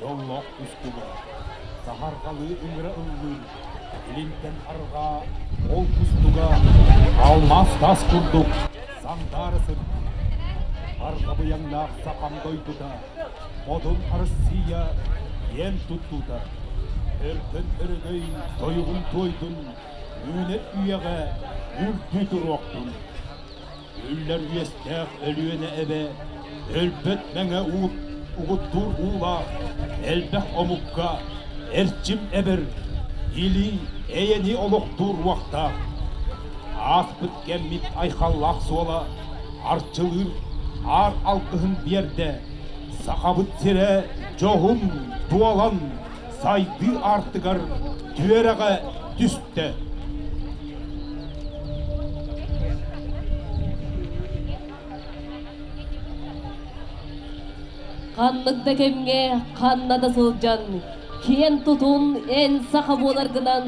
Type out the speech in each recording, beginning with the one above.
Дьоллоох устуга, саһарҕалыы ыҥыра ыллыыр, илинтэн арҕаа ол кустуга алмаас таас курдук сандаара сырдыыр. Барҕа быйаҥнаах сахам дойдута, Хотун Арассыыйа киэн туттуута, өркөн өрөгөй тойугун туойдун, үүнэр үйэҕэ үрдүү туруохтун. Үллэр үөстээх Өлүөнэ эбэ өлбөт мэҥэ уут угуттуур уулаах элбэх омукка эрчим эбэр, или эйэни олохтуур уохтаах. Ааспыт кэммит айхаллаах суола арчылыыр аар алгыһын биэрдэ, Сахабыт сирэ дьоһун туолан сайдыы аартыгар түөрэҕэ түстэ. Ханнык да кэмҥэ ханна да сылдьан, киэн тутун эн саха буоларгынан,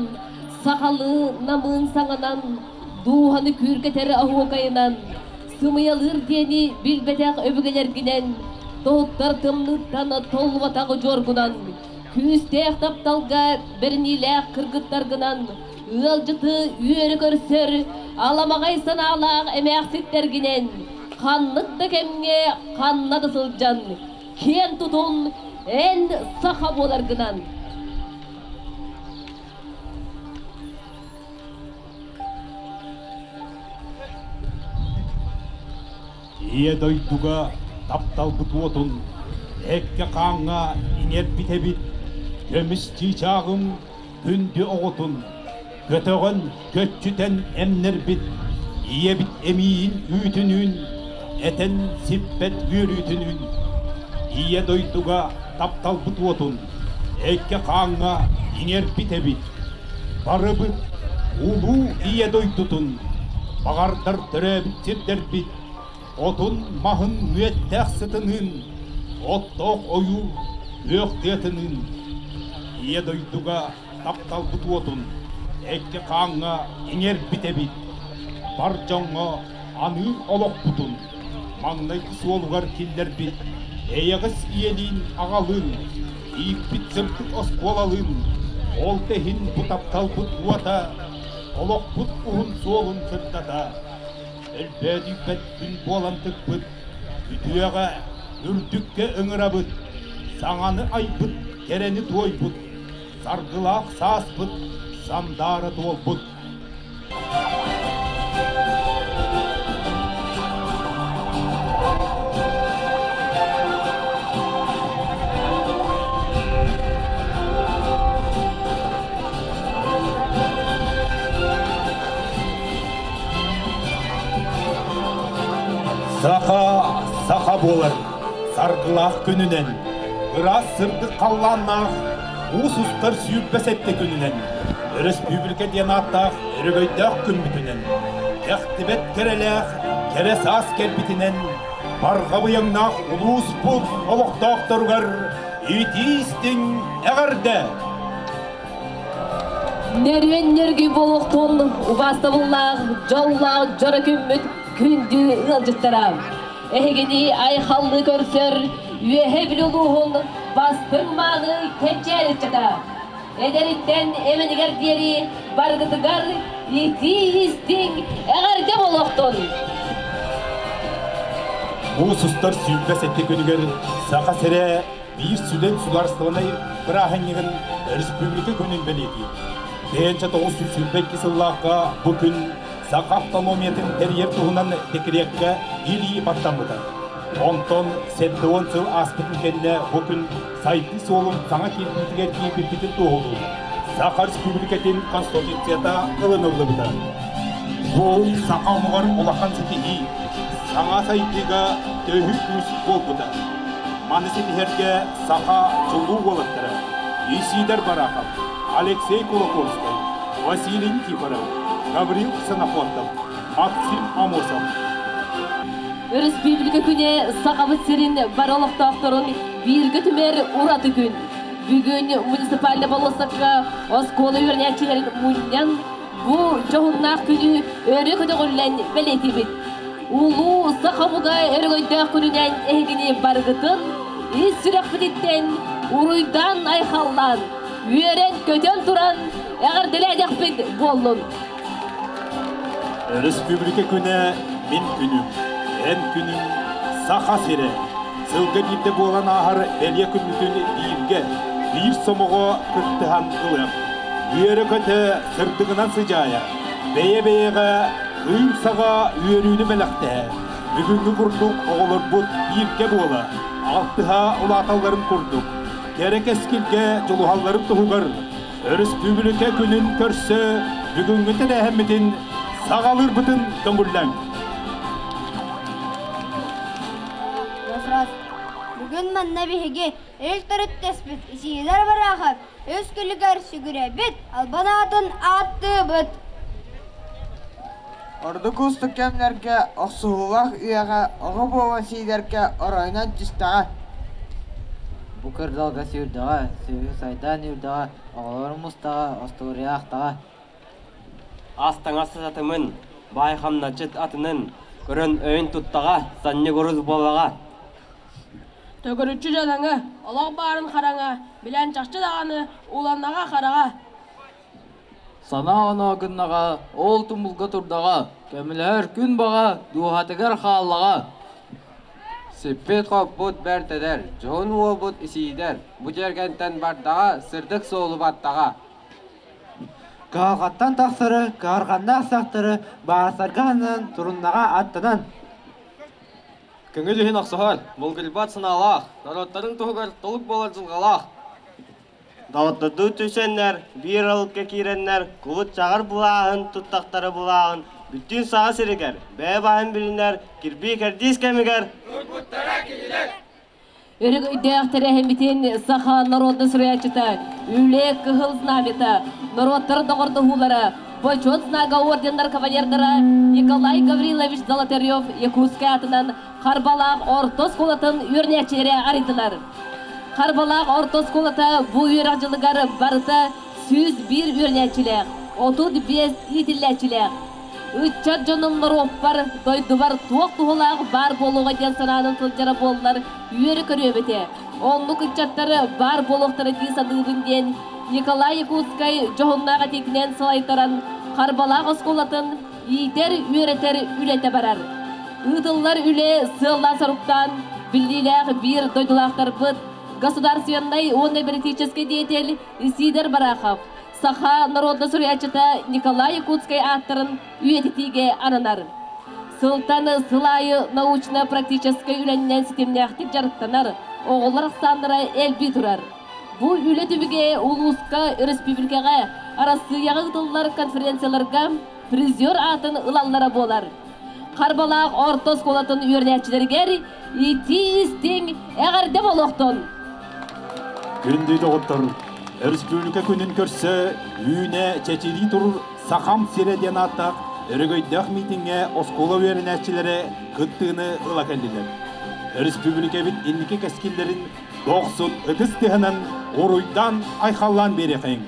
сахалыы намыын саҥанан, дууһаны күүркэтэр оһуокайынан, сымыйалыыр диэни билбэтэх өбүгэлэргинэн, тоһуттар тымныыттан толлубатах удьуоргунан, күүстээх тапталга бэриниилээх кыргыттаргынан, ыалдьыты үөрэ көрсөр аламаҕай санаалаах эмээхситтэргинэн, ханнык да кэмҥэ ханна да сылдьан, киэн тутун эн саха буоларгынан. Ийэ дойдуга тапталбыт уотун эккэ-хааҥҥа иҥэрбит эбит, көмүс чыычааҕым күндү оҕотун көтөҕөн, көччүтэн эмнэрбит, ийэбит эмиийин үүтүнүүн, этэн сиппэт үөрүүтүнүүн. Ийэ дойдуга тапталбыт уотун эккэ-хааҥҥа иҥэрбит эбит. Барыбыт улуу Ийэ дойдутун, баҕардар төрөөбүт сирдэрбит отун-маһын мүөттээх сытыныын, оттоох ойуур күөх тыатыныын, Ийэ дойдуга тапталбыт уотун эккэ-хааҥҥа иҥэрбит эбит. Бар дьоҥҥо аныыр олохпутун маҥнайгы суолугар киллэрбит эйэҕэс ийэлиин аҕалыын, ииппит сырдык оскуолалыын, ол да иһин бу тапталбыт уота олохпут уһун суолун сырдата, өлбөөдүйбэт күн буолан тыкпыт, үтүөҕэ, үрдүккэ ыҥырабыт, саҥаны айбыт, кэрэни туойбут, саргылаах сааспыт сандаара туолбут. Саха, саха буолар саргылаах күнүнэн, ыраас сырдык халлааннаах уус устар 27 күнүнэн, өрөспүүбүлүкэ диэн ааттаах өрөгөйдөөх күммүтүнэн, кэхтибэт кэрэлээх кэрэ саас кэлбитинэн, барҕа быйаҥнаах улууспут олохтоохторугар итии-истиҥ эҕэрдэ! Нөрүөн нөргүй буолуохтун убаастабыллаах, дьоллоох дьоро күммүт күндү ыалдьыттара! Эһигини айхаллыы көрсөр Үөһээ Бүлүү улууһун бастыҥ мааны кэнчээри ыччата! Эдэриттэн эмэнигэр диэри барыгытыгар итии-истиҥ эҕэрдэ буолуохтун! Муус устар 27 күнүгэр Саха сирэ биир сүдүн судаарыстыбаннай бырааһынньыгын Республика күнүн бэлиэтиир. 1922 сыллаахха бу күн Саха автономиятын тэрийэр туһунан декреккэ илии баттаммыта. Онтон 70 сыл ааспытын кэннэ бу күн сайдыы суолун саҥа киирбитигэр киирбиппитин туоһулуур Саха Республикатын Конституцията ылыныллыбыта. Бу саха омугар улахан ситиһии, саҥа сайдыыга төһүү күүс буолбута. Маны ситиһэргэ саха чулуу уолаттара Исидор Барахов, Алексей Кулаковскай, Василий Никифоров, Гаврил Ксенофонтов, Максим Амосов. Өрөспүүбүлүкэ күнэ Сахабыт сирин бары олохтоохторун бииргэ түмэр ураты күн. Бүгүн муниципальнай болуоссакка оскуола үөрэнээччилэрин мунньан бу дьоһуннаах күнү өрө көтөҕүллэн бэлиэтиибит. Улуу саха омуга өрөгөйдөөх күнүнэн эһигини барыгытын Ис сүрэхпититтэн уруйдан айхаллаан, үөрэн-көтөн туран эҕэрдэлээтэхпит буоллун. Өрөспүүбүлүкэ күнэ мин күнүм, эн күнүм, Саха сирэ. Сылга биирдэ буолан ааһар бэлиэ күммүтүн бииргэ, биир сомоҕо кыттыһан ылыах. Үөрэ-көтө сырдыгынан сыдьаайа, бэйэ-бэйэҕэ кыым саҕа үөрүүнү бэлэхтэһэ, бүгүҥҥү курдук оҕолорбут бииргэ буола, алтыһа улааталларын курдук, кэрэ кэскилгэ дьулуһалларын туһугар Өрөспүүбүлүкэ күнүн көрсө бүгүҥҥү тэрээһиммитин саҕалыырбытын көҥүллэҥ. Бүгүн манна биһиги ил төрүттэспит Исиилэр Бараахап үс күлүгэр сүгүрэбит, албан аатын ааттыыбыт. Ордук уустук кэмнэргэ охсуһуулаах үйэҕэ оҕо буолан сиилэргэ оройунан түстэҕэ. Бу кырдалга сүүрдэҕэ, сүөһү сайдаан үүрдэҕэ, оҕолорум мустаҕа, остуоруйа аахтаҕа. Ас таҥас сатымын, баай хамначчыт атынын, көрөн өйүн туттаҕа, санньыгырыс буоллаҕа. Төгүрүччү дьадаҥы, олох баарын хараҥа, билэн чахчы даҕаны ууланнаҕа хараҕа. Санаа оноо гыннаҕа, ол тумулга турдаҕа, көмөлөһөр күн баҕа дууһатыгар хааллаҕа. Сиппит-хоппут бэрт эдэр, дьоһун уолбут Исиидэр, бу тиэргэнтэн бардаҕа, сырдык суолу баттаҕа. Кыһалҕаттан тахсары, кыһарҕаннаах сахтары баасарга ананан туруннаҕа аттанан. Көҥүл иһин охсуһар, булгуйбат санаалаах, норуоттарын туһугар толук буолар дьылҕалаах. Доҕоттордуу түсэннэр, биир алыкка киирэннэр, кулут-чаҕар булааһын, туттахтара булааһын, бүттүүн Саха сиригэр, бэйэ баһын билинэр, кирбии кэрдиис кэмигэр Өрөгөйдөөх тэрээһиммитин саха народнай суруйааччыта, Үлэ Кыһыл Знамята, норуоттар доҕордоһуулара, Бочуот знага орденнар кавалердара Николай Гаврилович Золотарев Якутскай аатынан Харбалаах орто оскуолатын үөрэнээччилэрэ арыйдылар. Харбалаах орто оскуолата бу үөрэх дьылыгар барыта 101 үөрэнээччилээх, 35 иитиллээччилээх. Ыччат дьонум норуоппар, дойдубар туох туһалаах баар буолуоҕа диэн санаанан сылдьара буоллар үөрэ көрүөм этэ. Оннук ыччаттары баар буолуохтара дии саныыбын диэн Николай Якутскай дьоһуннаах этиитинэн салайтаран Харбалаах оскуолатын иитэр-үөрэтэр үлэтэ барар. Ыытыллар үлэ сыаллаан-соруктаан биллиилээх биир дойдулаахтарбыт государственнай уонна политическай деятель Исидор Барахов, саха народна суруйааччыта Николай Якутскай ааттарын үйэтитиигэ ананар. Сылтан сыл аайы научно-практическай үлэннэн ситимнээхтик дьарыктанар, оҕолор ахсааннара элбии турар. Бу үлэ түмүгэ улууска, өрөспүүбүлүкэҕэ, Арассыыйаҕа ыытыллар конференцияларга призер аатын ылаллара буолар. Харбалаах орто оскуолатын үөрэнээччилэригэр итии-истиҥ эҕэрдэ буолуохтун! Күндү доҕоттор, Өрөспүүбүлүкэ күнүн көрсө үүнэ чэчирии турар Сахам сирэ диэн ааттаах өрөгөйдөөх миитиҥҥэ оскуола үөрэнээччилэрэ кыттыыны ыла кэллилэр. Өрөспүүбүлүкэбит инники кэскиллэрин дохсун ытыс тыаһынан уруйдаан айхаллаан биэриэхэйиҥ.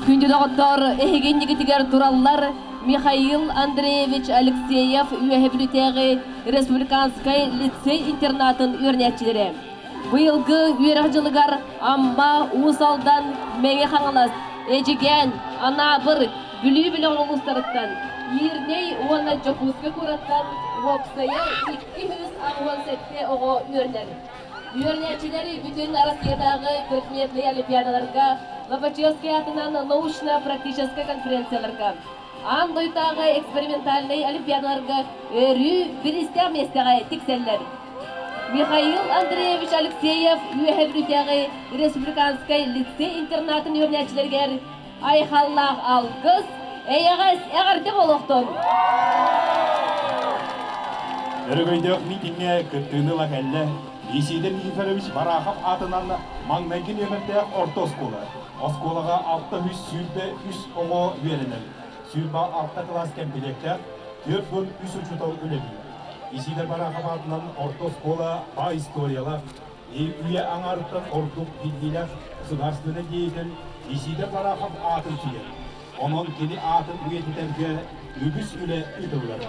Күндү доҕоттор, эһиги иннигитигэр тураллар Михаил Андреевич Алексеев Үөһэ Бүлүүтээҕи республиканскай лицей-интернатын үөрэнээччилэрэ. Быйылгы үөрэх дьылыгар Амма, Уус Алдан, Мэҥэ Хаҥалас, Эдьигээн, Анаабыр, Бүлүү бөлөҕүн улуустарыттан, Мирнэй уонна Дьокуускай куораттан уопсайа 287 оҕо үөрэнэр. Үөрэнээччилэр бүтүн Россиятааҕы предметнэй олимпиадаларга, Лобачевскай аатынан научно-практическай конференцияларга, аан дойдутааҕы экспериментальнай олимпиадаларга өрүү бириистээх миэстэҕэ тиксэллэр. Михаил Андреевич Алексеев Үөһэ Бүлүүтээҕи республиканскай лицей-интернатын үөрэнээччилэригэр айхаллаах алгыс, эйэҕэс эҕэрдэ буолуохтун! Өрөгөйдөөх миитиҥҥэ кыттыыны ыла кэллэ Исидор Никифорович Барахов аатынан маҥнайгы нүөмэрдээх орто оскуола. Оскуолаҕа 623 оҕо үөрэнэр. 26 кылаас кэмпилиэктээх, 43 учуутал үлэлиир. Исидор Барахов аатынан орто оскуола баай историялаах, үйэ аҥаарыттан ордук биллиилээх государственнай деятель Исидор Барахов аатын сүгэр. Онон кини аатын үйэтитэргэ үгүс үлэ ыытыллар.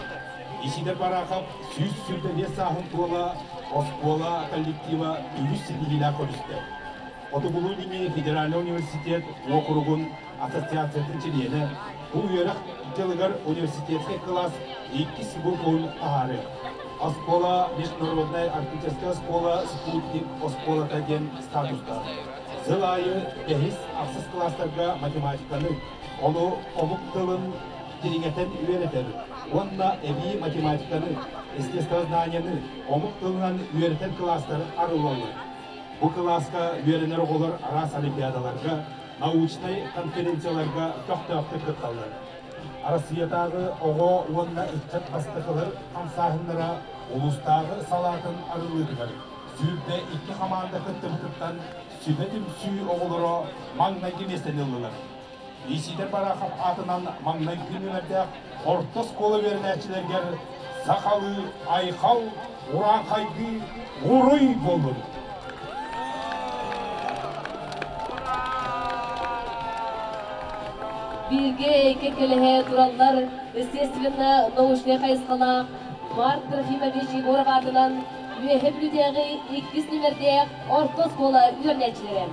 Исидор Барахов 125 сааһын туола Оскуола коллектива үгүс ситиһиилээх көрүстэ. Хотугулуу-Илиҥҥи федеральнай университет уокуругун ассоциациятын чилиэнэ, бу үөрэх дьылыгар университетскай кылаас иккис выпуһун таһаарыа. Оскуола Международная арктическая оскуола «Спутник» оскуолата диэн статустаах. Сыл аайы бэһис, ахсыс кылаастарга математиканы, ону омук тылын дириҥэтэн үөрэтэр уонна эбии математиканы, естествознанияны омук тылынан үөрэтэр кылаастар арыллаллар. Бу кылааска үөрэнэр оҕолор араас олимпиадаларга, научнай конференцияларга көхтөөхтүк кытталлар. Арассыыйатааҕы оҕо уонна ыччат бастакылар хамсааһыннара улуустааҕы салаатын арыллыытыгар 22 хамаанда кыттыбытыттан сүбэ түмсүү оҕолоро маҥнайгы миэстэни ыллылар. Исидор Барахов аатынан маҥнайгы нүөмэрдээх орто оскуола үөрэнээччилэригэр сахалыы айхал, урааҥхайдыы уруй буоллун! Бииргэ кэккэлэһэ тураллар естественно-научнай хайысхалаах Марк Трофимович Егоров аатынан Үөһэ Бүлүүтээҕи иккис нүмердээх орто оскуола үөрэнээччилэрэ.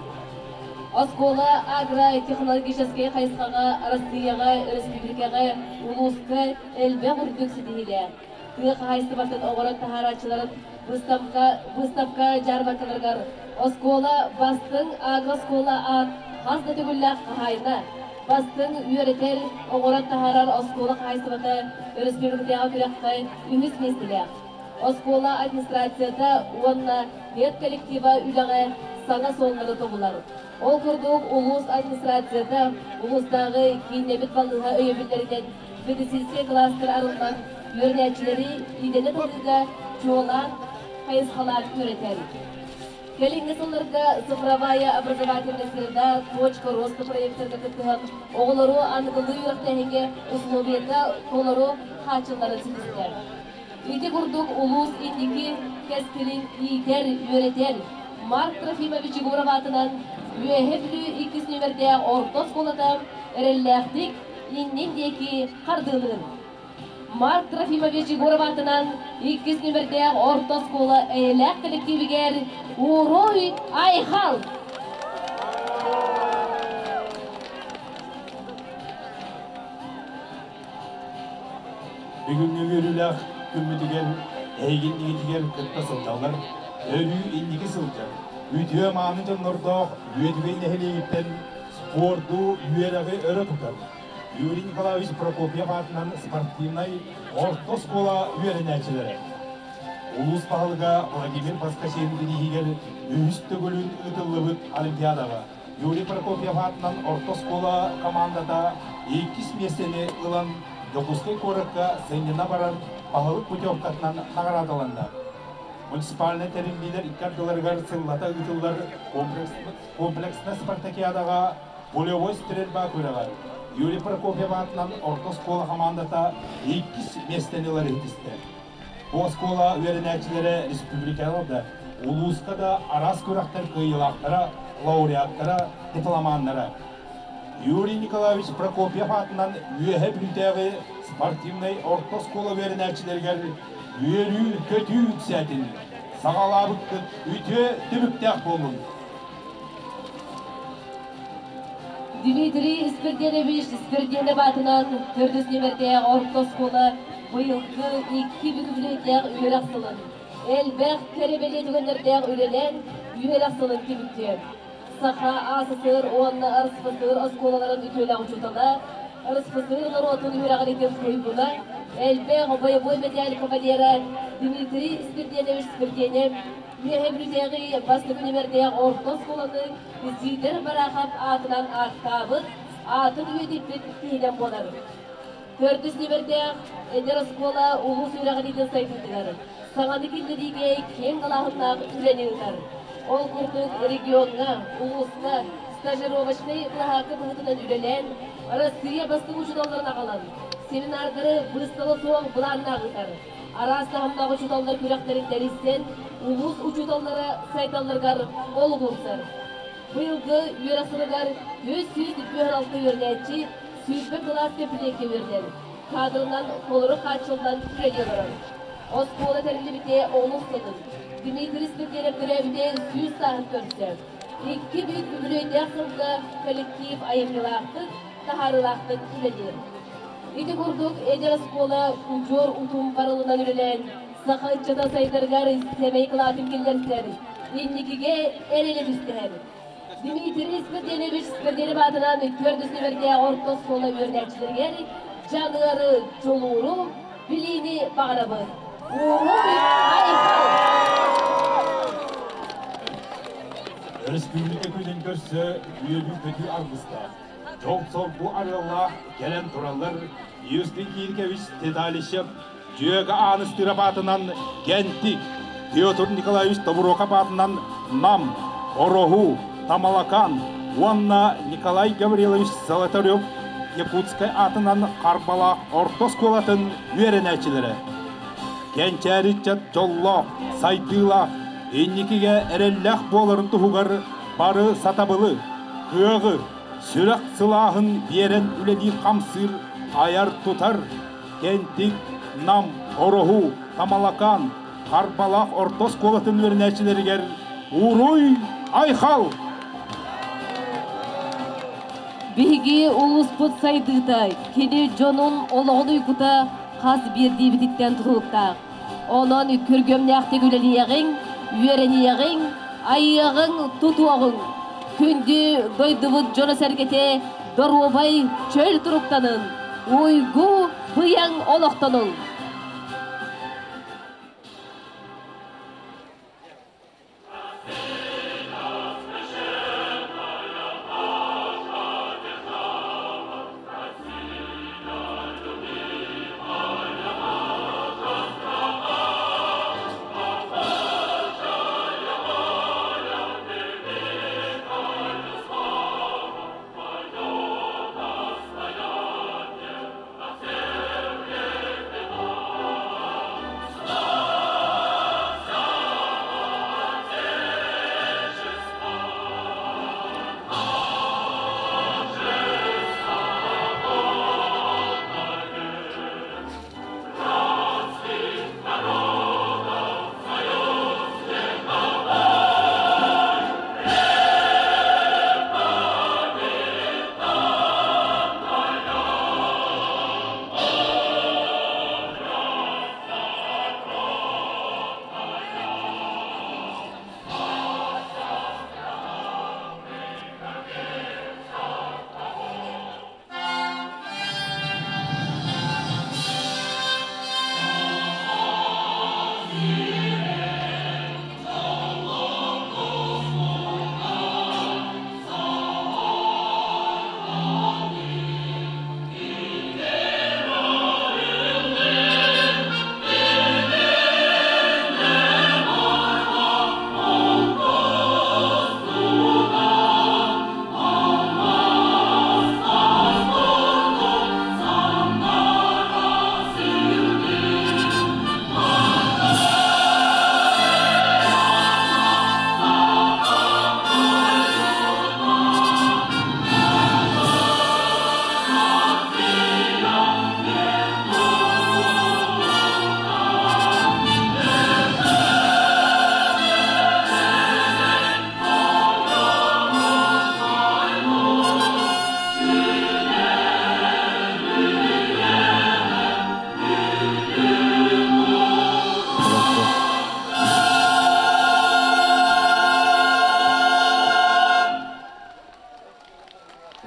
Оскуола агро-технологическай хайысхаҕа Арассыыйаҕа, өрөспүүбүлүкэҕэ, улууска элбэх үрдүк ситиһиилээх. Тыа хаһаайыстыбатын оҥорон таһаарааччыларын выставка, выставка дьаарбаҥкаларыгар оскуола бастыҥ агрооскуола аат хас да төгүллээх хаһаайына, бастыҥ үөрэтэр, оҥорон таһаарар оскуола хаһаайыстыбата өрөспүүбүлүкэтээҕи күрэххэ үһүс миэстэлээх. Оскуола администрацията уонна педколлектива үлэҕэ саҥа суоллары тобулар. Ол курдук улуус администрацията улуустааҕы кииннэммит балыыһа өйөбүллэринэн медицинскэй кластер арыллан үөрэнээччилэри идэни талыыга чуолаан хайысхалаан үөрэтэр. Кэлиҥҥи сылларга цифровая образовательная среда точка роста проектарга кыттыһан оҕолору аныгылыы үөрэхтээһиҥҥэ условията толору хааччылларын ситистэ. Ити курдук улуус инники кэскилин иитэр, үөрэтэр Марк Трофимович Егоров аатынан Үөһэ Бүлүү иккис нүөмэрдээх орто оскуолата эрэллээхтик иннин диэки хардыылыыр. Марк Трофимович Егоров аатынан иккис нүөмэрдээх орто оскуола эйэлээх кэлэктиибигэр Уруй Айхал! Бүгүҥҥү үөрүүлээх күммүтүгэр эһиги иннигитигэр кытта сылдьаллар, өрүү инники сылдьар, үтүө-мааны дьоннордоох Үөдүгэй нэһилиэгиттэн спорду, үөрэҕи өрө тутар Юрий Николаевич Прокопьев аатынан спортивнай орто оскуола үөрэнээччилэрэ. Улуус баһылыга Владимир Поскачин бирииһигэр үһүс төгүлүн ыытыллыбыт Олимпиадаҕа Юрий Прокопьев аатынан орто оскуола командата иккис миэстэни ылан Дьокуускай куоракка сынньана барар баһылык путевкатынан наҕараадаланна. Муниципальнай тэриллиилэр икки ардыларыгар сыллата ыытыллар комплекснай спартакиадаҕа волевой стрельба күрэҕэр Юрий Прокопьев аатынан орто оскуола хамаандата иккис миэстэни ылар иһитистэ. Бу оскуола үөрэнээччилэрэ республикаҕа да, улууска да араас күрэхтэр кыайыылаахтара, лауреаттара, дипломаннара. Юрий Николаевич Прокопьев аатынан Үөһэ Бүлүүтээҕи спортивнай орто оскуола үөрэнээччилэригэр үөрүү-көтүү үксээтин, саҕалаабыккыт үтүө түмүктээх буоллун! Дмитрий Испирденович Испирдиэнэп аатынан төрдүс нүмердээх орто оскуола быйылгы икки бүкүбүлүөйдээх үөрэх сылын, элбэх кэрэ бэлиэ түгэннэрдээх үлэлээн үөрэх сылын түмүктүө. Саха АССР уонна РСФСР оскуолаларын үтүөлээх учуутала, РСФСР норуотун үөрэҕириитин туйгуна, элбэх бойобуой мэтээл кавалера Дмитрий Испирдиэнович Испирдиэнэп Үөһэ Бүлүүтээҕи бастакы нүмердээх орто оскуоланы Сидор Барахов аатынан ааттаабыт, аатын үйэтиппит киһинэн буолар. Төрдүс нүмердээх эдэр оскуола улуус үөрэҕириитин сайдыытыгар саҥаны киллэриигэ киэҥ далааһыннаах үлэни ыытар. Ол курдук региоҥҥа, улууска стажировочнай былаһаакка быһыытынан үлэлээн, Россия бастыҥ учууталларын аҕалан, семинардары быыстала суох былааннаах ыытар. Араас таһымнаах учууталлар күрэхтэрин тэрийсэн, улуус учууталлара сайдалларыгар олук уурсар. Быйылгы үөрэх сылыгар 346 үөрэнээччи 20 кылаас кэмпилиэккэ үөрэнэр, каадырынан толору хааччыллан үлэлии олорор. Оскуола тэриллибитэ олус сылын. Дмитрий Спирдиэнэп төрөөбүтэ 100 сааһын көрсө. Икки бүк үбүлүөйдээх сылга коллектив айымньылаахтык, таһаарыылаахтык үлэлиир. Ити курдук эдэр оскуола удьуор утум барылынан үлэлээн, саха ыччата сайдарыгар сэмэй кылаатын киллэрсэр, инникигэ эрэли түстэһэр. Дмитрий Спирденович Спирденов аатынан төрдүс нүмердээх орто оскуола үөрэнээччилэригэр дьаныары, дьулууру, билиини баҕарабыт. Уруй айхал! Өрөспүүбүлүкэ күнүн көрсө үөрүү-көтүү алгыстаах, дьол-соргу арыаллаах кэлэн тураллар Юстин Киркович Теталищев Дьүөгэ Ааныстыырап аатынан Гентик, Петр Николаевич Тобуруокап аатынан Нам, Ороһу, Тамалакан уонна Николай Гаврилович Золотарев Якутскай аатынан Харбалаах орто оскуолатын үөрэнээччилэрэ. Кэнчээри ыччат дьоллоох, сайдыылаах, инникигэ эрэллээх буоларын туһугар бары сатабылы, кыаҕы, сүрэх сылааһын биэрэн үлэлиир-хамсыыр, айар-тутар Кэнтик, Нам, Ороһу, Тамалакаан, Харбалаах орто оскуолатын үөрэнээччилэригэр Уруй Айхал! Биһиги улууспут сайдыыта, кини дьонун олоҕун уйгута хас биирдиибититтэн тутулуктаах. Онон күргүөмнээхтик үлэлиэҕиҥ, үөрэниэҕиҥ, айыаҕыҥ, тутуоҕуҥ. Күндү дойдубут дьоно-сэргэтэ доруобай, чөл туруктанын, уйгу быйаҥ олохтонуҥ!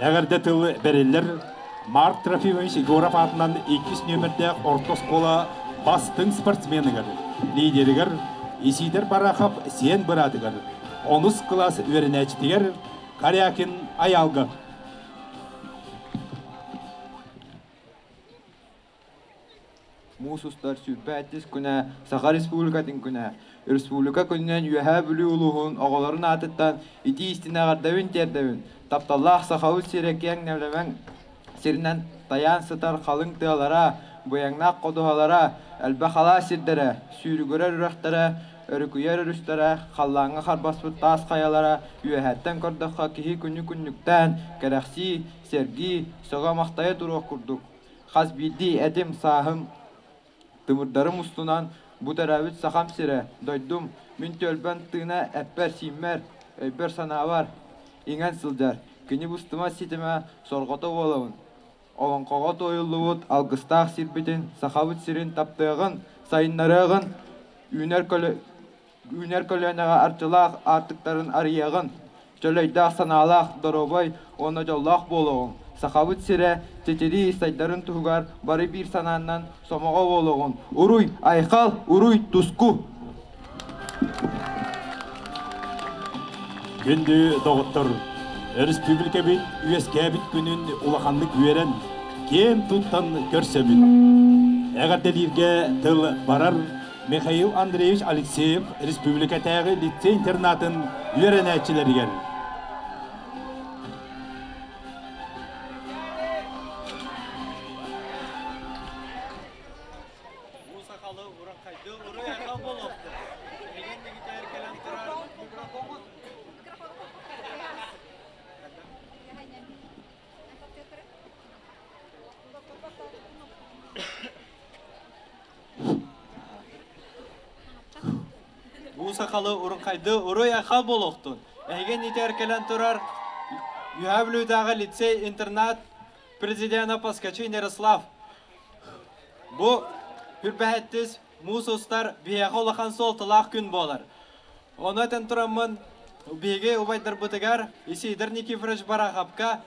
Эҕэрдэ тыл бэриллэр Марк Трофимович Егоров аатынан иккис нүөмэрдээх орто оскуола бастыҥ спортсменыгар, лидеригэр Исидор Барахов сиэн быраатыгар, онус кылаас үөрэнээччитигэр Корякин Айаалга. Муус устар 27 күнэ Саха Республикатын күнэ. Республика күнүнэн Үөһээ Бүлүү улууһун оҕолорун аатыттан итии истиҥ эҕэрдэбин тиэрдэбин. Тапталлаах Сахабыт сирэ киэҥ нэлэмэн сиринэн тайаан сытар халыҥ тыалара, быйаҥнаах ходуһалара, элбэх алаас сирдэрэ, сүүрүгүрэр үрэхтэрэ, өрүкүйэр өрүстэрэ, халлааҥҥа харбаспыт таас хайалара үөһэттэн көрдөххө киһи күнү-күннүктээн кэрэхсии, сэргии, сөҕө-махтайа туруох курдук. Хас биирдии этим, сааһым, тымырдарым устунан бу төрөөбүт Сахам сирэ, дойдум, Мин түөлбэм тыына эппэр-сииммэр, өйбөр-санаабар иҥэн сылдьар. Кини быстымас ситимэ сорҕото буолабын. Олоҥхоҕо туойуллубут алгыстаах сирбитин, Сахабыт сирин таптыаҕын, сайыннарыаҕын, үүнэр үүнэр көлүөнэҕэ арчылаах аартыктарын арыйыаҕын, чөлөйдөөх санаалаах, доруобай уонна дьоллоох буолуоҕуҥ. Сахабыт сирэ чэчирии сайдарын туһугар бары биир санааннан сомоҕо буолуоҕуҥ. Уруй, айхал, уруй, туску! Күндү доҕоттор, өрөспүүбүлүкэбит үөскээбит күнүн улаханнык үөрэн, киэн туттан көрсөбүт. Эҕэрдэлииргэ тыл барар Михаил Андреевич Алексеев республикатааҕы лицей-интернатын үөрэнээччилэригэр Бу сахалы урунхайды уруй айхал буолуохтун. Эһиги итэр кэлэн турар Үһээ Бүлүүтээҕи лицей-интернат президена Паскачи Ярослав. Бу хүрбэһэттис муус устар биһиэхэ улахан суолталаах күн буолар. Ону этэн тураммын биһиги убайдарбытыгар Исидор Никифорович Барахапка,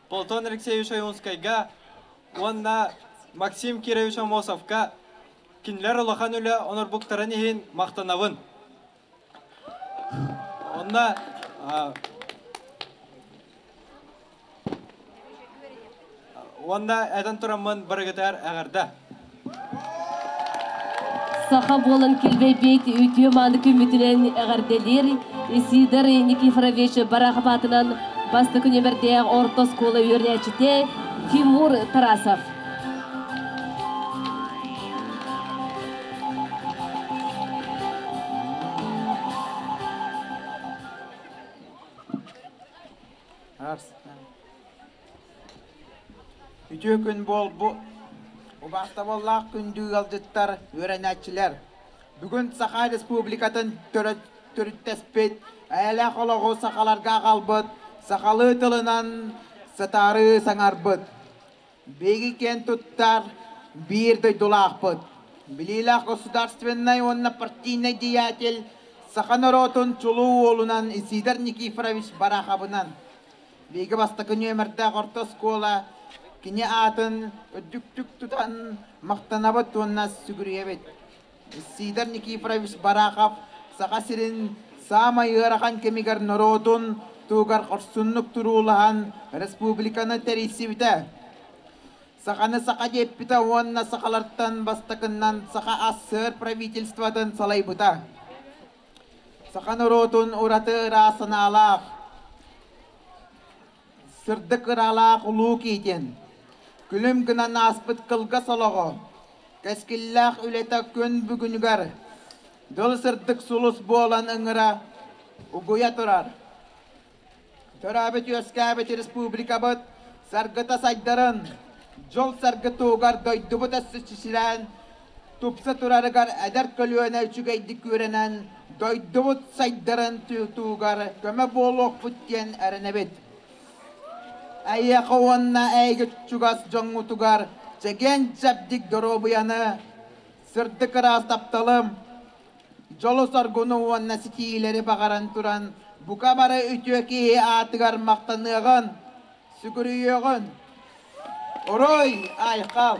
Платон Алексеевич Ойуунскайга уонна Максим Кирович Амосовка кинилэр улахан үлэ онорбуктарын иһин махтанабын. Онно уонна этэн тураммын барыгытыгар эҕэрдэ. Саха буолан килбэйбит үтүө мааны күммүтүнэн эҕэрдэлиир Исидор Никифорович Барахов аатынан бастакы нүөмэрдээх орто оскуола үөрэнээччитэ Тимур Тарасов. Үтүө күн буолбу убаастабыллаах күндү ыалдьыттар, үөрэнээччилэр! Бүгүн Саха Республикатын төрүттэспит, эйэлээх олоҕу сахаларга аҕалбыт, сахалыы тылынан сатаары саҥарбыт, биһиги киэн туттар биир дойдулаахпыт, билиилээх государственнай уонна партийнай деятель, саха норуотун чулуу уолунан Исидор Никифорович Бараховынан Биһиги бастакы нүөмэрдээх орто оскуола кини аатын үрдүктүк тутан махтанабыт уонна сүгүрүйэбит. Сидор Никифорович Барахов Саха сирин саамай ыарахан кэмигэр норуотун туһугар хорсуннук туруулаһан республиканы тэрийсибитэ. Саханы саха диэппитэ уонна сахалартан бастакыннан Саха АССР правительствотын салайбыта. Саха норуотун ураты ыраас санаалаах, сырдык ыралаах улуу киитин, күлүм гынан ааспыт кылгас олоҕо, кэскиллээх үлэтэ күн бүгүнүгэр дыл сырдык сулус буолан ыҥыра, угуйа турар. Төрөөбүт-үөскээбит республикабыт саргыта сайдарын, дьол-саргы туһугар дойдубут өссө чэчирээн, тупса турарыгар эдэр көлүөнэ үчүгэйдик үөрэнэн, дойдубут сайдарын туһугар көмө буолуохпут диэн эрэнэбит. Эйиэхэ уонна эйиги чугас дьоҥҥутугар чэгиэн-чэбдик доруобуйаны, сырдык ыраас тапталым, Дьолу-соргуну уонна ситиилэри баҕаран туран, бука бары үтүө киһи аатыгар махтаныаҕын, сүгүрүйүөҕүн. Уруй, айхал!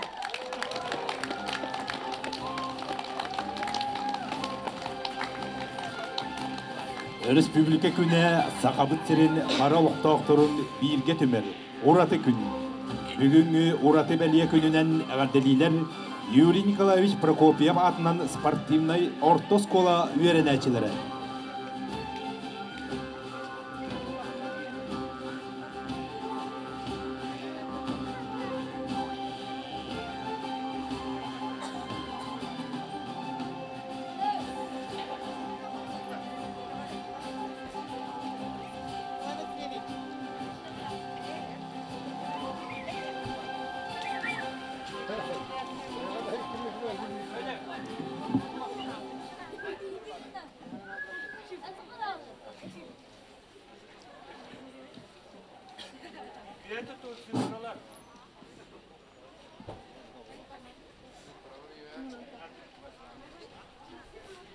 Өрөспүүбүлүкэ күнэ Сахабыт сирин бары олохтоохторун бииргэ түмэр ураты күн. Бүгүҥҥү ураты бэлиэ күнүнэн эҕэрдэлиилэр Юрий Николаевич Прокопьев аатынан спортивнай орто оскуола үөрэнээччилэрэ.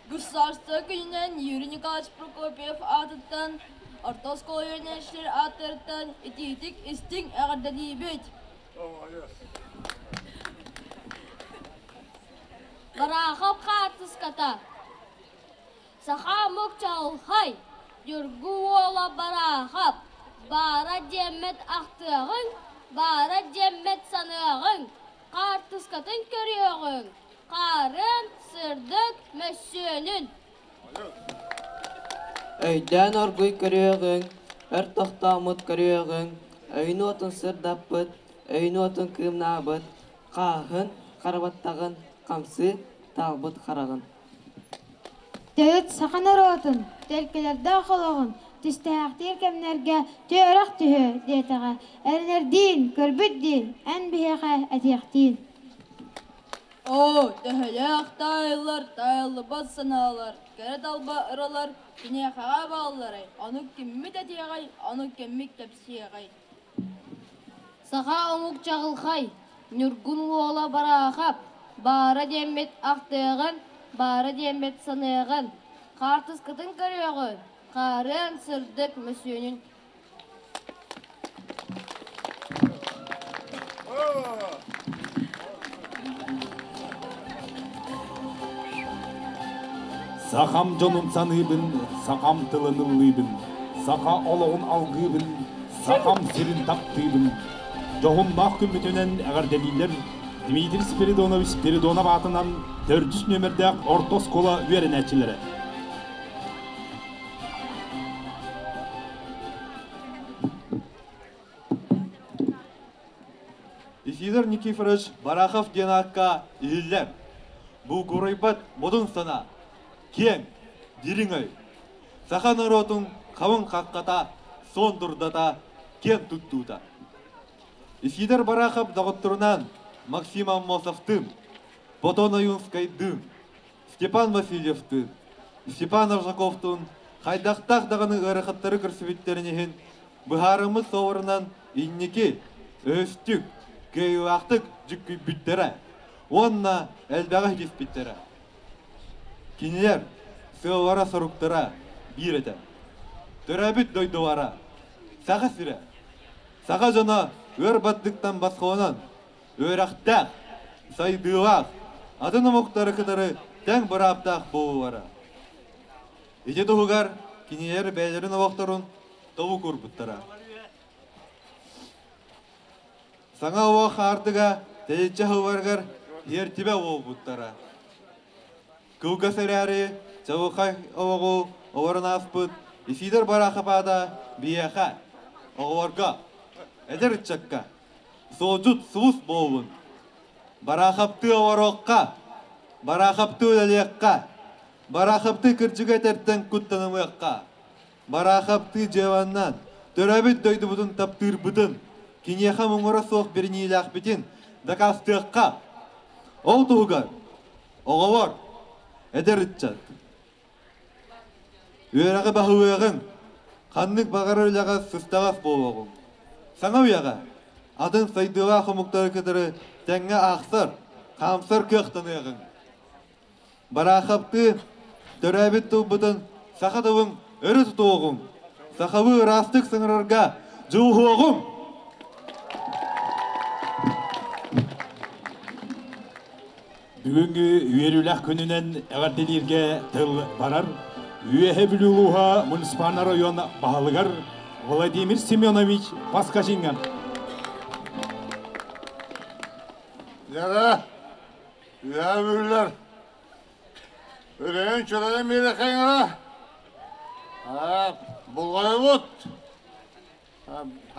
Государство күнүнэн Юрий Николаевич Прокопьев аатыттан орто оскуола үөрэнээччилэр ааттарыттан итиитик истиҥ эҕэрдэлиибит! Бараахап хаартыската Саха омук чаҕылхай, Ньургу уола Бараахап, баара диэммэт ахтыаҕыҥ, баара диэммэт саныаҕыҥ, хаартыскатын көрүөҕүҥ, хаарыан сырдык мөссүөнүн. Өйдөөн оргуй көрүөҕүҥ, өр тохтооммут көрүөҕүҥ, өйүн уотун сырдаппыт, өйүн уотун кыымнаабыт, хааһын, харабаттаҕын хамсыы таалбыт хараҕын. Төрүт саха норуотун төлкөлөрдөөх олоҕун түстээхтиир кэмнэргэ түөрэх түһүө диэтэҕэ эрэнэрдиин, көрбүт диин, эн биһиэхэ этиэхтиин. Оо, төһөлөөх таайыллар, таайыллыбат санаалар, кэрэ талба ыралар киниэхэҕэ баалларай, ону киммит этиэҕэй, ону киммит кэпсиэҕэй. Саха омук чаҕылхай, Ньургун уола Бараахап, баара диэммит ахтыаҕын, баара диэммит саныаҕын, хаартыскатын көрүөҕүн, хаарыан сырдык мөссүөнүн. Сахам дьонун саныыбын, сахам тылын ыллыыбын, саха олоҕун алгыыбын, сахам сирин таптыыбын. Дьоһуннаах күммүтүнэн эҕэрдэлииллэр Дмитрий Спиридонович Спиридонов аатынан төрдүс нүөмэрдээх орто оскуола үөрэнээччилэрэ. Исидор Никифорович Барахов диэн аакка иһиллэр. Бу гурайбат модун санаа, киэҥ, дириҥ өй. Саха норуотун хабын хаххата, суон дурдата, киэн туттуута. Исидор Барахов доҕотторунаан Максим Аммосовтыын, Платон Ойуунскайдыын, Степан Васильевтыын, Степан Аржаковтуун хайдахтаах даҕаны ыарахаттары көрсүбүттэрин иһин быһаарыммыт суоварынан инники, өһөстүк, кыайыылаахтык дьүккүйбүттэрэ уонна элбэҕи ситиспиттэрэ. Кинилэр сыаллара-соруктара биир этэ. Төрөөбүт дойдулара, Саха сирэ. Саха дьоно ыар баттыктан босхолонон, үөрэхтээх, сайдыылаах, атын омуктары кытары тэҥ бырааптаах буолуулара. Ити туһугар кинилэр бэйэлэрин олохторун тобук куурбуттара. Саҥа олох аартыга тэйиччи аһылларыгар иэртибэ буолбуттара. Кылгас эрээри чабылхай олоҕу олорон ааспыт Исидор Барахов аата биһиэхэ, оҕолорго, эдэр ыччакка суолдьут сулус буоллун. Барахаптыы олоруохха, Барахаптыы үлэлиэххэ, Барахаптыы кырдьыгы этэртэн куттанымыахха, Барахаптыы дьыаланнан төрөөбүт дойдубутун таптыырбытын, киниэхэ муҥура суох бэриниилээхпитин дакаастыахха. Ол туһугар, оҕолор, эдэр ыччат, Үөрэҕи баһылыаҕыҥ, ханнык баҕарар үлэҕэ сыстаҕас буолуоҕуҥ. Саҥа үйэҕэ атын сайдыылаах омуктары кытары тэҥҥэ аахсар, хаамсар кыахтаныаҕыҥ. Бараахаптыы төрөөбүт тылбытын саха тылын өрө тутуоҕуҥ, сахалыы ыраастык саҥарарга дьулуһуоҕуҥ! Бүгүҥҥү үөрүүлээх күнүнэн эҕэрдэлииргэ тыл барар Үөһэ Бүлүү улууһа муниципальнай район баһылыгар Владимир Семенович Паскачиҥҥа. Яра, үөһэ бүлүүлэр, өрөйөн чөрөйөн биэрэхэҥҥэ булҕайбыт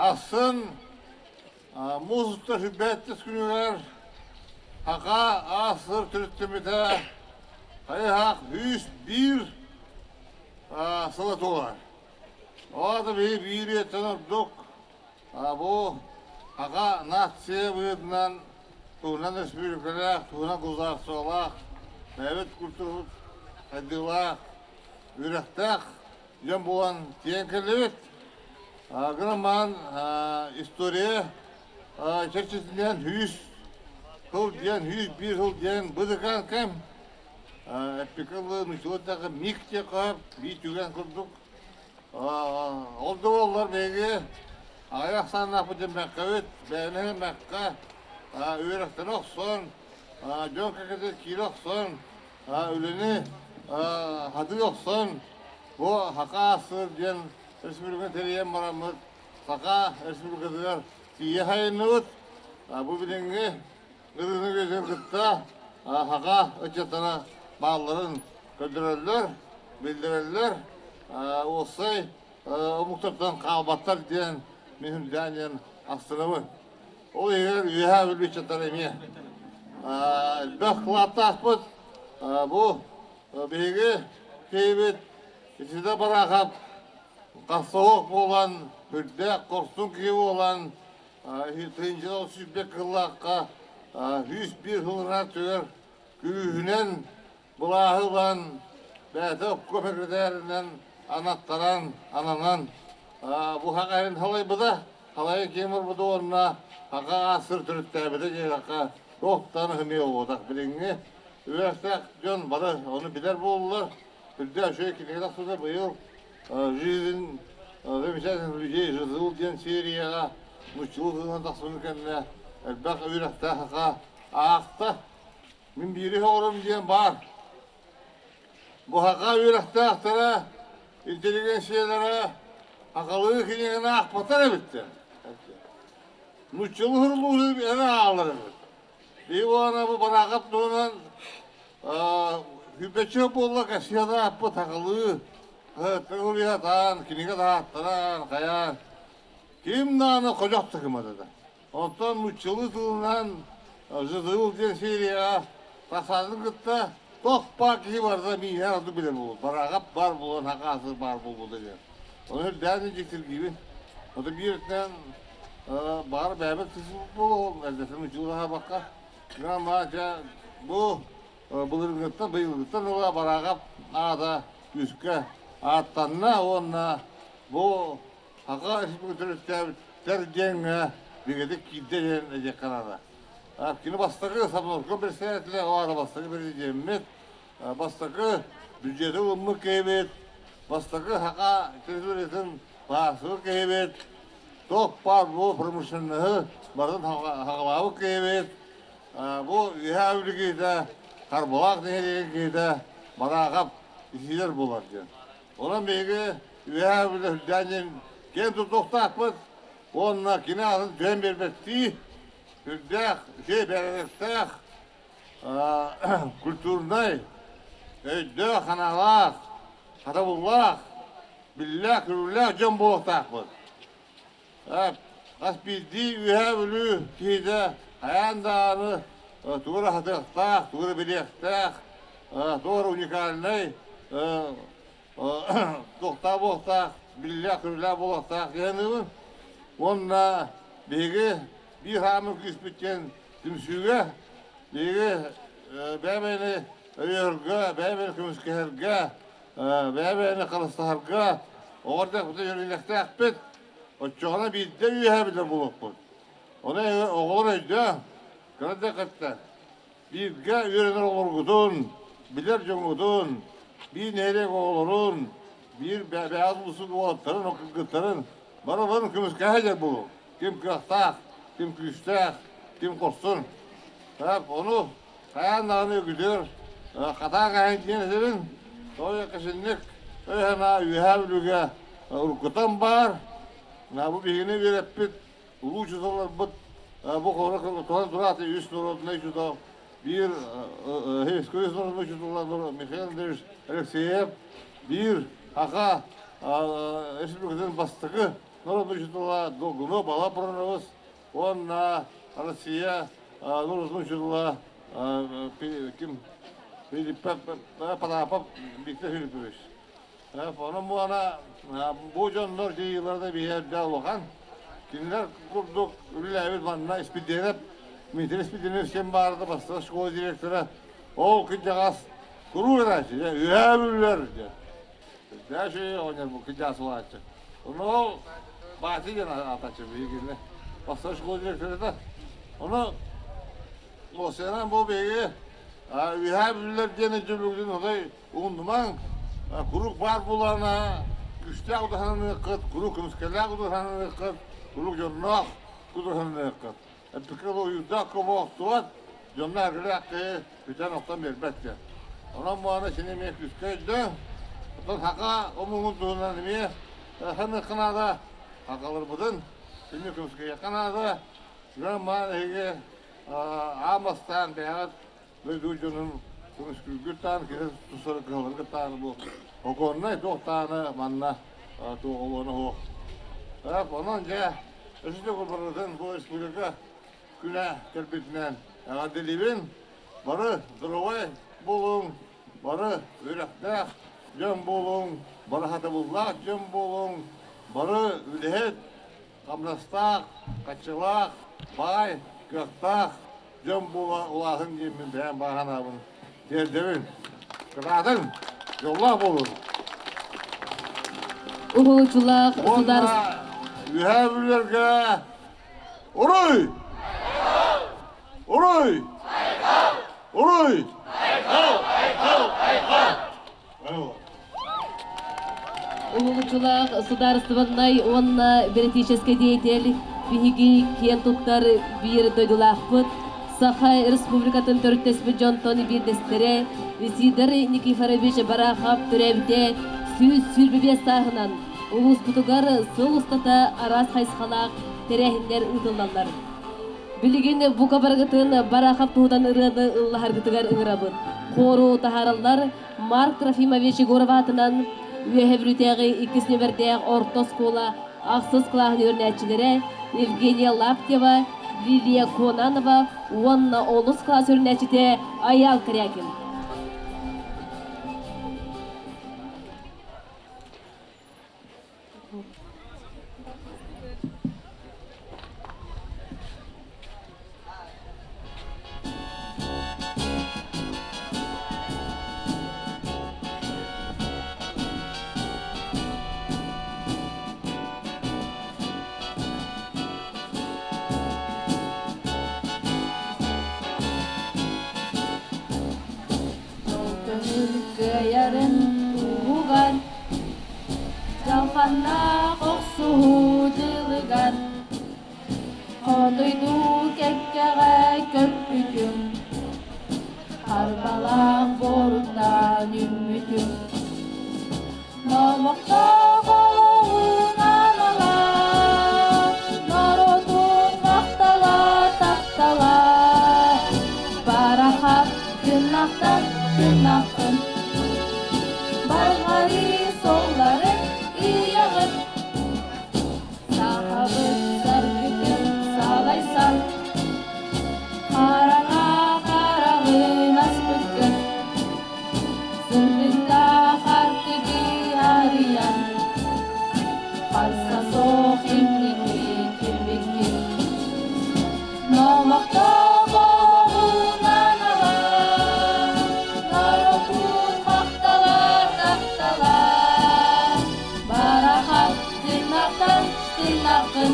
Ахсын муус устар сүүрбэттис күнүгэр Саха АССР төрүттэммитэ хайыһах 101 сыла туолар. Ол аата биһи биир үйэттэн ордук бу саха нация быһыытынан туһунан республикалаах, туһунан государстволаах, бэйэбит культурабыт сайдыылаах, үөрэхтээх дьон буолан тиийэн кэллибит. Гынан история чэрчитинэн 100 сыл диэн, 101 сыл диэн быдыкаан кэм. Эппикалы нучуотаҕа мик диэхэ биир түгэн курдук. Ол да буоллар биһиги аҕыйах ахсааннаахпыт диэн мэккэбит, бэйэни мэккэ үөрэхтэрэ охсон, дьон кэккэтигэр киирэ охсон, үлэни хатыы охсон, бу Саха АССР диэн республиканы тэрийэн бараммыт Саха Республикатыгар тиийэ сайынныбыт. Бу билиҥҥи ырыыны кытта саха ыччаттара баалларын көрдөрөллөр, биллэрэллэр. Уопсай омуктартан хаалбаттар диэн мин үрдээн диэн астынабын. Ол иһигэр Үөһээ Бүлүү ыччаттара эмиэ элбэх кылааттаахпыт. Бу биһиги киһибит Исидор Барахов Хахсаһыах буолан, үрдээх хорсун киһи буолан, тыһыынча 120 кыллаахха 101 сылынан түгэр күүһүнэн былааһы ылан, бэйэтэ обком секретарынан анаттаран, ананан бу хаҕайын халайбыта, халайын киэҥ барбыта уонна хаха аасыр төрүттээбитэ диэтэххэ туохтан ымыы буолбатах. Билиҥҥи үөрэхтээх дьон бары ону билэр буоллулар. Үрдээх үчүгэй кинигэ тахсыбыта быйыл Жизнь замечательных людей ЖЗУ диэн серияҕа нууччалыы тылынан тахсыбытын кэннэ элбэх үөрэхтээх саха аахта. Мин биири оҕорум диэн баар. Бу саха үөрэхтээхтэрэ, интеллигенциялара сахалыы кинигэни аахпаттар эбиттэр. Нууччалыы суруллубуту эрэ ааҕаллар эбит. Биһи уонна бу Бараахап туһунан Хүбэччэ буолла кассета аппыт сахалыы тылыатаан, кинигэ таһааттаран, хайаан ким даҕаны ходьох да гыммата да. Оттон нууччалыы тылынан ЖДУ диэн серияҕа тахсаатын кытта туох баар киһи барыта мииһэ ордук билэр буолбут. Бараахап баар буолан хакаасы баар буолбута диэн. Ону үрдээн дьиктиргиибин. Ото биир өттүнэн баҕар бэйэбит буолуом эрдэттэн учуулаһаабакка дьэ бу былыргыттан быйылгыттан ыла Бараахап аата күүскэ ааттанна уонна бу Саха Республикатын төрүттээбиттэр диэҥҥэ бигэтик киирдэ диэн этиэххэ наада. Кини бастакы Совнарком председателэ, ол аата бастакы президеммит, бастакы бюджеты ылыммыт киһибит, бастакы саха территориятын баасыбыт киһибит, туох баар бу промышленноһы барытын хаҕалаабыт киһибит, бу Үөһээ Бүлүү киһитэ, Харбалаах нэһилиэгин киһитэ Бараахап Исидор буолар диэн. Онон биһиги Үөһээ Бүлүү үрдээн диэн киэн туттуохтаахпыт уонна кини аатын түһэн биэрбэттии үрдээх, үчүгэй бэрээдэктээх, культурнай, өйдөөх, санаалаах, сатабыллаах, биллээх-көрүүлээх дьон буолуохтаахпыт. Хас биирдии Үөһээ Бүлүү киһитэ хайаан даҕаны тугу эрэ сатыахтаах, тугу эрэ билиэхтээх, туох эрэ уникальнай туохтаах буолуохтаах, биллээх-көрүүлээх буолуохтаах диэн Уонна биһиги биир хаамыы күүспүт диэн түмсүүгэ биһиги бэйэ-бэйэни өйөһөргө, бэйэ-бэйэни көмүскэһэргэ, бэйэ-бэйэни харыстаһарга оҕо эрдэхпитинэ үөрэнэхтээхпит. Оччоҕуна биирдэ үөһэ билэр буолуохпут. Ону оҕолор өйдөөн, кыра да кытта бииргэ үөрэнэр оҕолоргутун, билэр дьоҥҥутун, биир нэһилиэк оҕолорун, биир бэйэҕит улуусун уолаттарын, кыргыттарын барыларын көмүскэһэ дьэр буолуҥ. Ким кыахтаах, ким күүстээх, ким хорсун. Так, ону хайаан даҕаны үгүтүөр хатаан хаһан диэн этэбин. Тоҕо кэсинник өй-санаа Үөһээ Бүлүүгэ уруккутан баар. Бу биһигини үөрэппит улуу учууталларбыт бу туһан турааты үс норуодунай учуутал биир үс норуодунай учууталлар Михаил Андреевич Алексеев биир Саха Республикатын бастакы норуодунай учуутала Долгунов Бала Проновец уонна Россия норуодунай учуутала ким Филиппов Потапов Виктор Филиппович. Онон буона бу дьоннор дьайыылара биһиэрдэ улахан. Кинилэр курдук үлэлээбит манна Испирдиэнэп Дмитрий Испирдиэнэп син баарда бастакы школа директора ол кырдьаҕас куруук этээччи үөһээ бүлүүлэр диэн. Дальше оҕонньор бу кырдьаҕас улааччы. Ону ол Баати диэн атачы биһигини. Бастакы школа директорыта. Ону Осенан бу биһиги үһээ бүллэр диэн өйдөбүлгүтүн отой уһуннумаҥ. Куруук баар буолаана күстээх удаханыаххыт, куруук көмүскэлээх удаханыаххыт, куруук дьонноох удаханыаххыт. Эппикэ уйурдаах кобоохтубат, дьонно эргэлээх киһи бүтэн-охтон биэрбэт диэн. Онон буолана сини эмиэ күүскэ өйдөөн, оттон саха омугун туһунан эмиэ саныахха наада, сахаларбытын сини көмүскэйиэххэ наада. Дьон маан эһиги аан бастаан бэйэҕит дойду дьонун көмүскүүргүт таан киһи тусары кыһаларгыт тааны бу окуоннай туох тааны манна туох олуона суох. Онон дьэ өссө барытын бу республика күнэ кэлбитинэн эҕэрдэлиибин. Бары здоровай буолуҥ, бары үөрэхтээх дьон буолуҥ, бары хатабыллаах дьон буолуҥ, бары үлэһит, хамнастаах, хаччылаах, баай, кыахтаах дьон буола улаатын диэммин бэйэм баҕа санаабын тиэрдэбин. Кытаатыҥ, дьоллоох буолуҥ! Уһулуччулаах Уонна Үөһээ Бүлүүлэргэ Уруй! Уруй! Уруй! Уһулуччулаах судаарыстыбаннай уонна бэлитиичэскэй деятель биһиги киэн туттар биир дойдулаахпыт, Саха Республикатын төрүттэспит дьонтон биирдэстэрэ Исидор Никифорович Барахов төрөөбүтэ 125 сааһынан улууспутугар сыл устата араас хайысхалаах тэрээһиннэр ыытыллаллар. Билигин бука барыгытын Барахов туһунан ырыаны ыллаһаргытыгар ыҥырабыт. Хуору таһаараллар Марк Трофимович Егоров аатынан Үөһэ Бүлүүтээҕи иккис нүөмэрдээх орто оскуола ахсыс кылааһын үөрэнээччилэрэ Евгения Лаптева, Лилия Конанова уонна онус кылаас үөрэнээччитэ Айаал Корякин. Көҥүл кыайарын туһугар Дьалханнаах охсуһуу дьылыгар Хотойдуу кэккэҕэ көппүтүм, Харбалаах боруттаан үүммүтүм. Номохтоох олоҕун анала, Норуотун махтала, таптала, Барахат тыыннахтан тыыннаххын, Барҕарыы суолларын ыйаҕын. Сахабыт саргытын салайсан, Хараҥа хараҕын аспыккын, Сырдыктаах артыгы арыйан, Харса суох инники кирбиккин. Номохтоох олоҕун анала, Норуотун махтала, таптала, Барахат тыыннахтан тыыннаххын,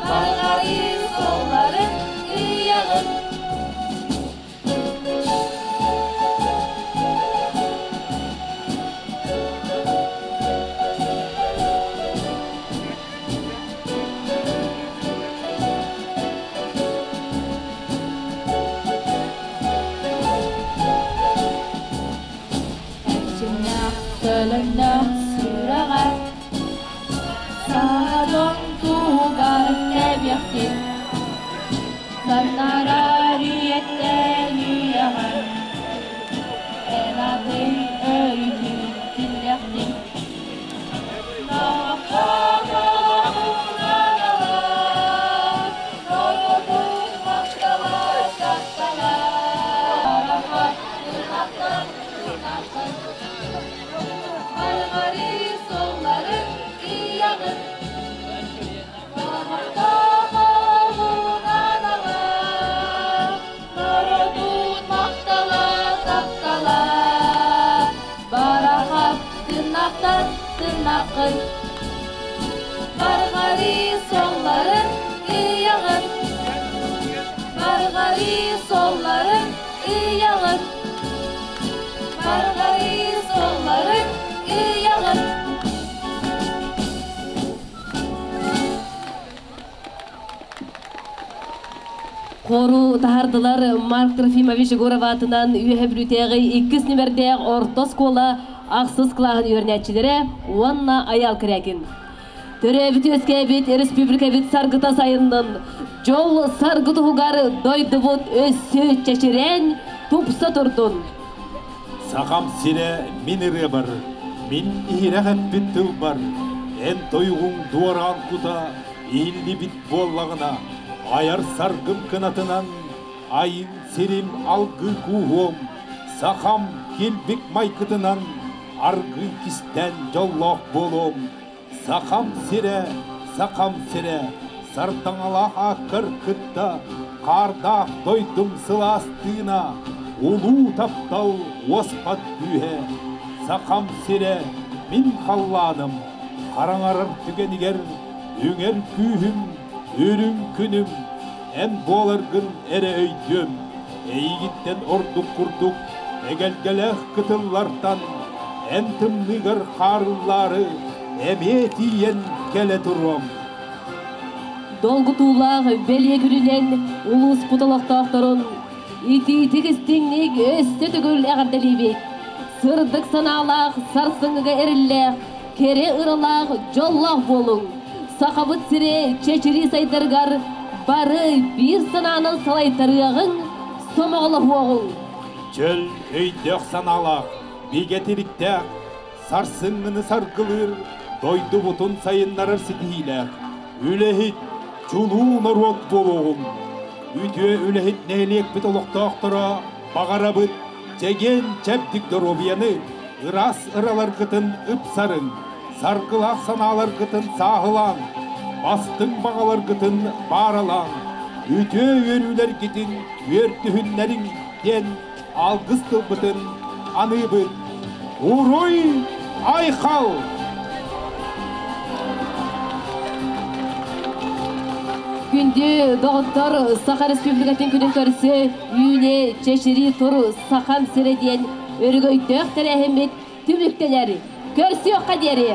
Барҕарыы суолларын ыйаҕын. Эрчимнээх, төлөннөөх сүрэҕэр Саха дьон туһугар тэбиэхтин, Саннарар үйэттэн үйэҕэр Эн атын өрүтүн киллэхтин. Номохтоох олоҕун анала, Норуотун махтала, таптала, Барахат тыынахтан тыынаххын, Барҕарыы суолларын ыйаҕын. Номохтоох олоҕун анала, Норуотун махтала, таптала, Барахат тыынахтан тыынаххын. Барҕарыы суолларын ыйаҕын. Барҕарыы суолларын ыйаҕын. Барҕарыы суолларын ыйаҕын. Хору таһардылар Марк Трофимович Егоров аатынан Үөһэ Бүлүүтээҕи иккис нүмэрдээх орто оскуола ахсыс кылааһын үөрэнээччилэрэ уонна Айаал Корякин. Төрөөбүт үөскээбит республикабыт саргыта сайыннын, дьол саргы туһугар дойдубут өссө чэчирээн тупса турдун. Сахам сирэ мин ырыабар, мин иһирэх эппит тылбар, эн тойугуҥ дуораан кута ииллибит буоллаҕына, айар саргым кынатынан айын сирим алгыы кууһуом, сахам килбик майгытынан аргый кистээн дьоллоох буолуом. Сахам сирэ, сахам сирэ, сардаҥалаах ааккар кытта хаардаах дойдум сылаас тыына, улуу таптал уоспат күүһэ. Сахам сирэ, мин халлааным, хараҥарар түгэнигэр үҥэр күүһүм, үрүҥ күнүм, эн буоларгын эрэ өйдүөм, эйигиттэн ордук курдук эгэлгэлээх кытыллартан эн тымныыгар хаарыллаары эмиэ тиийэн кэлэ туруом. Долгутуулаах бэлиэ күнүнэн улууспут олохтоохторун итиитик истиҥник өссө төгүл эҕэрдэлиибит. Сырдык санаалаах, сарсыҥҥыга эриллээх, кэрэ ыралаах, дьоллоох буолуҥ! Сахабыт сирэ чэчирии сайдарыгар бары биир санаанан салайтарыаҕыҥ, сомоҕолоһуоҕуҥ! Чөл өйдөөх-санаалаах, бигэ тириктээх, сарсыҥҥыны саргылыыр, дойдубутун сайыннарар ситиһиилээх, үлэһит, чулуу норуот буолуоҕуҥ! Үтүө үлэһит нэһилиэкпит олохтоохторо баҕарабыт чэгиэн чэбдик доруобуйаны, ыраас ыраларгытын ыпсарыҥ, саргылаах санааларгытын сааһылааҥ, бастыҥ баҕаларгытын бааралааҥ, үтүө үөрүүлэргитин үөрдүһүннэриҥ диэн алгыс тылбытын аныыбыт. Уруй айхал! Күндү доҕоттор, Саха Республикатын күнүн көрсө үүнэ чэчирии тур Сахам сирэ диэн өрөгөйдөөх тэрээһиммит түмүктэнэр. Көрсүөххэ диэри!